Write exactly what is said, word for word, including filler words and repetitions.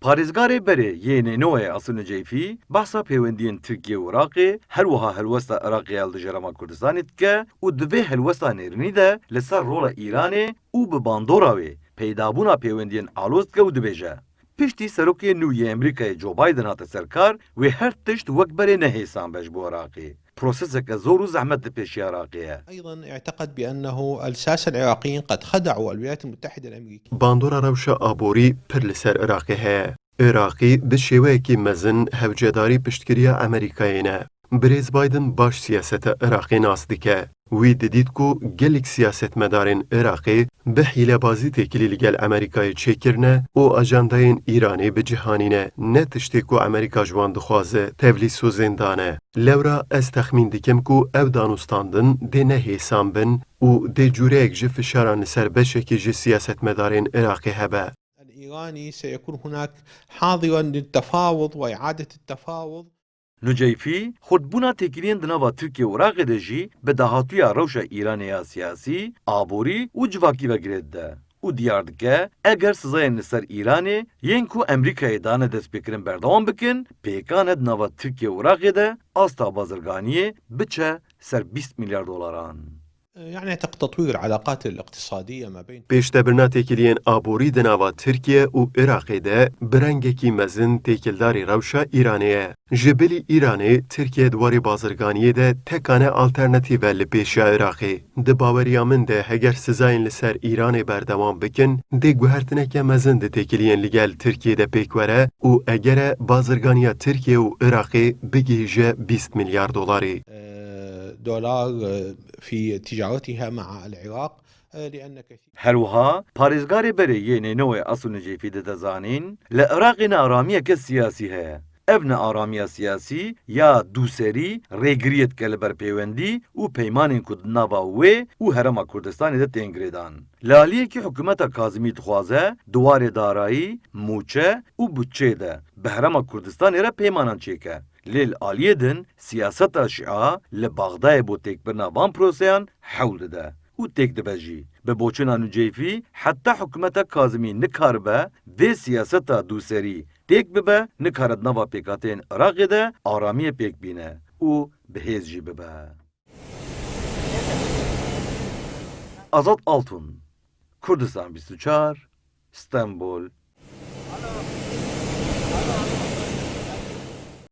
Parêzgarê berê yê Neynoyê Asil Neceyfî behsa pêwendiyên Tirkiye û Iraqê, her wiha helwesta Iraqê ya li dijî Herêma Kurdistanê dike û di vê helwesta nêrînî de li ser rola Îranê û bi bandora wê peydabûna pêwendiyên aloz dike û dibêje, piştî serokê nû yê Amerîkayê Joe Biden hate ser kar, wê her tişt wek berê nehêsanbe ji bo Iraqê. Proseseke zor û zehmet di pêşiya Iraqê ye. أيضًا اعتقد بأنه أساسًا العراقيين قد خدعوا الولايات المتحدة الأمريكية. Bandora rewşa aborî pir li ser Iraqê heye. Iraqî bi şêweyekî mezin hewcedarî piştgiriya Amerîkayê ne. Birêz Biden baş siyaseta Iraqê nas dike. Wî didît ku gelek siyasetmedarên Iraqê bi hîlebazî têkilî li gel Amerîkayê çêkirine û ajandayên Îranê bi cihanî ne, ne tiştê ku Amerîka ji wan dixwaze, tevlî sozên dane. Lewra ez texmîn dikim ku ev danûstandin dê nehêsan bin û dê cûreyek ji fişaran li ser beşekî ji siyasetmedarên Iraqê hebe. الإيراني سيكون هناك حاضرًا للتفاوض وإعادة التفاوض. Nuceyfî, xurtbûna têkiliyên di nava Tirkiye û Iraqê de jî bi dahatûya rewşa Îranê ya siyasî, aborî û civakî ve girê dide û diyar dike, eger sizayên li ser Îranê yên ku Amerîkayê dane destpêkirin berdewam bikin, pêkan e di nava Tirkiye û Iraqê de asta bazirganiyê biçe ser bîst milyar dolaran. يعني تطوير العلاقات الاقتصادية ما بين Pêştebirina têkiliyên aborî di nava Tirkiye û Iraqê de bi rengekî mezin têkildarî rewşa Îranê ye. Ji bilî Îranê, Tirkiye di warê bazirganiyê de tekane alternatîf e li pêşiya Iraqê. Di baweriya min de, heger sizayên li ser Îranê berdewam bikin, dê guhertineke mezin di têkiliyên li gel Tirkiyê de pêk were û egere bazirganiya Tirkiye û Iraqê bigihîje bîst milyar dolarê. دولار في تجارتها مع العراق، لأن كثير Her wiha, parêzgarê berê yê Neynoyê Asil Necêfî dide zanîn, li Iraqê nearamiyeke siyasî heye. Ev nearamiya siyasî ya dûserî rêgiriyê dike li ber pêwendî û peymanên ku di nava wê û Herêma Kurdistanê de tên girêdan. Li aliyekî hikûmeta Kazimî dixwaze di warê darayî, mûçe û budçeyê de bi Herêma Kurdistanê re peymanan çêke. Lê li aliyê din siyaseta Şia li Baxdayê bo têkbirina van proseyan hewl dide û têk dibe jî. Bi boçûna Nuceyfî heta hikûmeta Kazimî nikaribe vê siyaseta dûserî têk bibe, nikare di nava pêkhateyên Iraqê de aramiyê pêk bîne û bi hêz jî bibe. Azad Altun, Kurdistan bîst û çar, Stenbol,